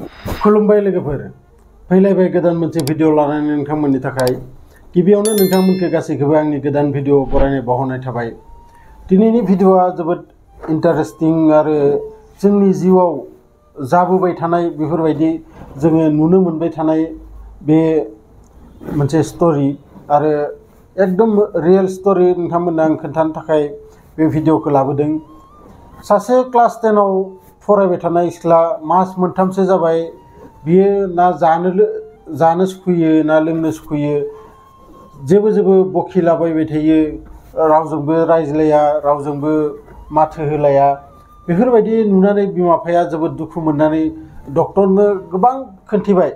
खुलुमबाय लोगोफोर फैलायबाय गोदान मोनसे भिडिअ लानानै नोंथांमोननि थाखाय गिबियावनो नोंथांमोनखौ गासैखौबो आंनि गोदान भिडिअ बरायनाय बावहरनाय थाबाय। दिनैनि भिडिअआ जोबोद इन्टारेस्टिं आरो जोंनि जिउआव जाबोबाय थानाय बेफोरबायदि जोङो नुनो मोनबाय थानाय बे मोनसे स्टोरी आरो एकदम रियेल स्टोरी नोंथांमोननो आं खोन्थानो थाखाय बे भिडिअखौ लाबोदों। सासे क्लास 10 आव फरायबाय थानाय सिख्ला मास मोनथामसो जाबाय बियो ना जानो सुखुयो ना लोंनो सुखुयो जेबो बखिलाबायबाय थायो रावजोंबो रायज्लाया रावजोंबो माथो होलाया बेफोरबायदि नुनानै बिमा बिफाया जोबोद दुखु मोननानै डक्टरनो गोबां खोन्थिबाय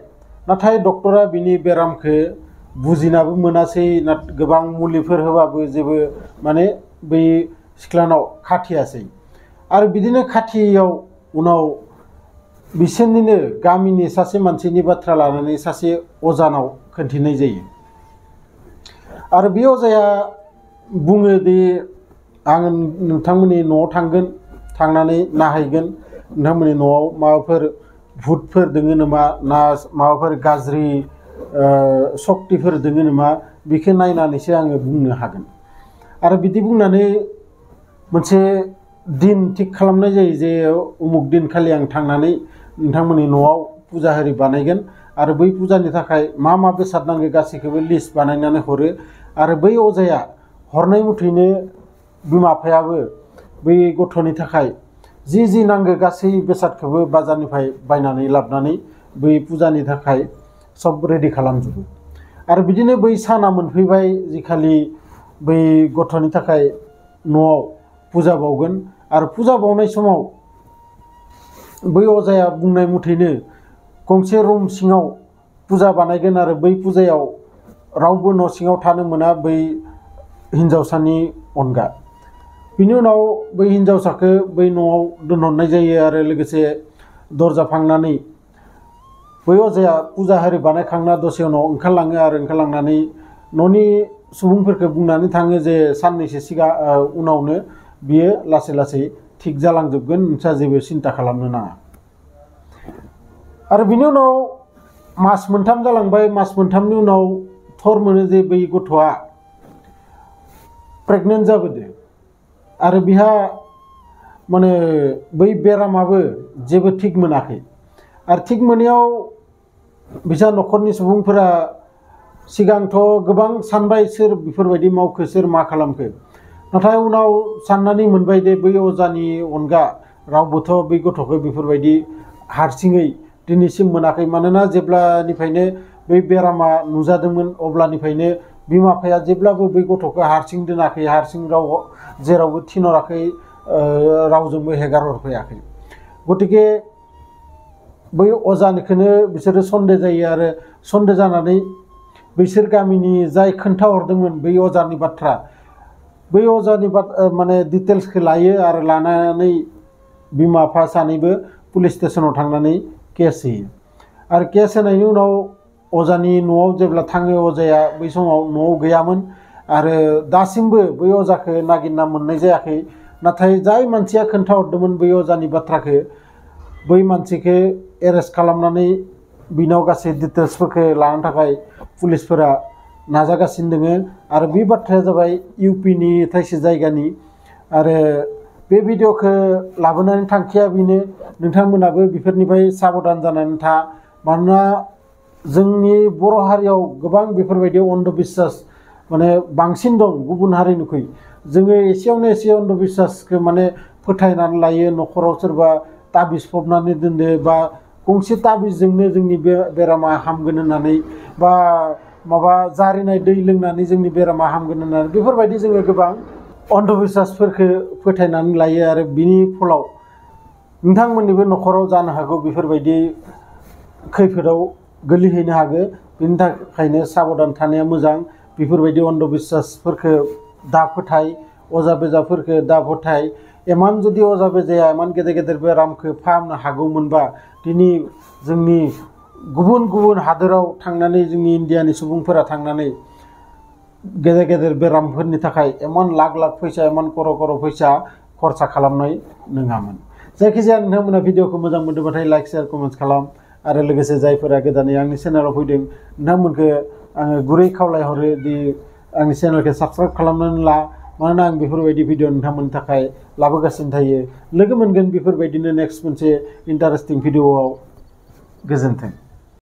नाथाय डक्टरा बिनि बेरामखौ बुजिनाबो मोनासै गोबां मुलिफोर होबाबो जेबो माने बै सिख्लानाव खाथियासै आरो बिदिनो खाथियाव उनाव बिसोरनिनो गामिनि सासे मानसिनि बाथ्रा लानानै सासे अजानाव खोन्थिनाय जायो आरो बे अजाया बुङो दि आं नोंथांमोननि न'आव थांगोन थांनानै नायहैगोन नोंथांमोननि न'आव माबाफोर भुतफोर दङ नामा ना माबाफोर गाज्रि सक्तिफोर दङ नामा बेखौ नायनानैसो आङो बुंनो हागोन आरो बिदि बुंनानै मोनसे दिन थिग खालामनाय जायो जे उमुक दिनखालि आं थांनानै नोंथांमोननि न'आव फुजा होरि बानायगोन आरो बै फुजानि थाखाय मा बेसाद नांगौ गासैखौबो लिस्ट बानायनानै हरो आरो बै अजाया हरनाय मथैनो बिमा बिफायाबो बै गथ'नि थाखाय जि नांगौ गासै बेसादखौबो बाजारनिफ्राय बायनानै लाबोनानै बै फुजानि थाखाय सब रेडि खालामजोबो आरो बिदिनो बै साना मोनफैबाय जिखालि बै गथ'नि थाखाय न'आव फुजा बावगोन आरो फुजा बावनाय समाव बै अजाया बुंनाय मथैनो गंसे रुम सिङाव फुजा बानायगोन आरो बै फुजायाव रावबो न' सिङाव थानो मोना बै हिन्जावसानि अनगा बिनि उनाव बै हिन्जावसाखौ बै न'आव दोनहरनाय जायो आरो लोगोसे दरजा फांनानै बै अजाया फुजा हारि बानायखांना दसे उनाव ओंखारलाङो आरो ओंखारलांनानै न'नि सुबुंफोरखौ बुंनानै थाङो जे साननैसो सिगां उनावनो बियो लासै थिग जालांजोबगोन नोंस्रा जेबो सिन्था खालामनो नाङा आरो बिनि उनाव मास मोनथाम जालांबाय मास मोनथामनि उनाव थर मोनो जे बै गथ'आ प्रेगनेन्ट जाबोदो आरो बिहा माने बै बेरामाबो जेबो थिग मोनाखै आरो थिग मोनैयाव बिसा न'खरनि सुबुंफोरा सिगांथ' गोबां सानबाय सोर बेफोरबायदि मावखो सोर मा खालामखो नाथाय उनाव साननानै मोनबाय दे बै अजानि अनगा रावबोथ' बै गथ'खौ बेफोरबायदि हारसिङै दिनैसिम मोनाखै मानोना जेब्लानिफ्रायनो बै बेरामा नुजादोंमोन अब्लानिफ्रायनो बिमा बिफाया जेब्लाबो बै गथ'खौ हारसिं दोनाखै हारसिं जेरावबो थिनहराखै रावजोंबो हेगार हरफैयाखै गतिके बै अजानिखौनो बिसोरो सन्देह जायो आरो सन्देह जानानै बैसोर गामिनि जाय खोन्थाहरदोंमोन बै अजानि बाथ्रा बै अजानि माने डिटेल्सखौ लायो आरो लानानै बिमा बिफा सानैबो पुलिस स्टेसनाव थांनानै केस होयो आरो केस होनायनि उनाव अजानि न'आव जेब्ला थाङो अजाया बै समाव न'आव गैयामोन आरो दासिमबो बै अजाखौ नागिरना मोननाय जायाखै नाथाय जाय मानसिया खोन्थाहरदोंमोन बै अजानि बाथ्राखौ बै मानसिखौ एरेस्ट खालामनानै बिनाव गासै डिटेल्सफोरखौ लानो थाखाय पुलिसफोरा नाजागासिनो दोङो आरो बे बाथ्राया जाबाय इउपिनि थाइसे जायगानि आरो बे भिडिअखौ लाबोनानै थांखिया बेनो नोंथांमोनाबो बेफोरनिफ्राय साबधान जानानै था मानोना जोंनि बर' हारियाव गोबां बेफोरबायदि अन्धबिश्वास माने बांसिन दं गुबुन हारिनिख्रुइ जोङो एसेयावनो एसे अन्धबिश्वासखौ माने फोथायनानै लायो न'खराव सोरबा ताबिज फबनानै दोनदो बा गंसे ताबिजजोंनो जोंनि बेरामा हामगोन होननानै बा माबा जारिनाय दै लोंनानै जोंनि बेरामा हामगोन होननानै बेफोरबायदि जोङो गोबां अन्धबिश्वासफोरखौ फोथायनानै लायो आरो बिनि फलाव नोंथांमोननिबो न'खराव जानो हागौ बेफोरबायदि खैफोदाव गोलैहैनो हागौ बिनि थाखायनो साबधान थानाया मोजां बेफोरबायदि अन्धबिश्वासफोरखौ दा फोथाय अजा बेजाफोरखौ दा फोथाय इमान जुदि अजा बेजाया इमान गेदेर बेरामखौ फाहामनो हागौमोनबा दिनै जोंनि गुबुन हादोराव थांनानै जोंनि इन्डियानि सुबुंफोरा थांनानै गेदेर बेरामफोरनि थाखाय इमान लाख फैसा इमान कर फैसा खरसा खालामनाय नङामोन जायखिजाया नोंथांमोना भिडिअखौ मोजां मोनदोंबाथाय लाइक शेयार कमेन्ट खालाम आरो लोगोसे जायफोरा गोदानै आंनि चेनेलाव फैदों नोंथांमोनखौ आङो गुरै खावलायहरो दि आंनि चेनेलखौ साबस्क्राइब खालामनानै ला मानोना आं बेफोरबायदि भिडिअ नोंथांमोननि थाखाय लाबोगासिनो थायो लोगो मोनगोन बेफोरबायदिनो नेक्स्ट मोनसे इन्टारेस्टिं भिडिअआव गोजोन्थों।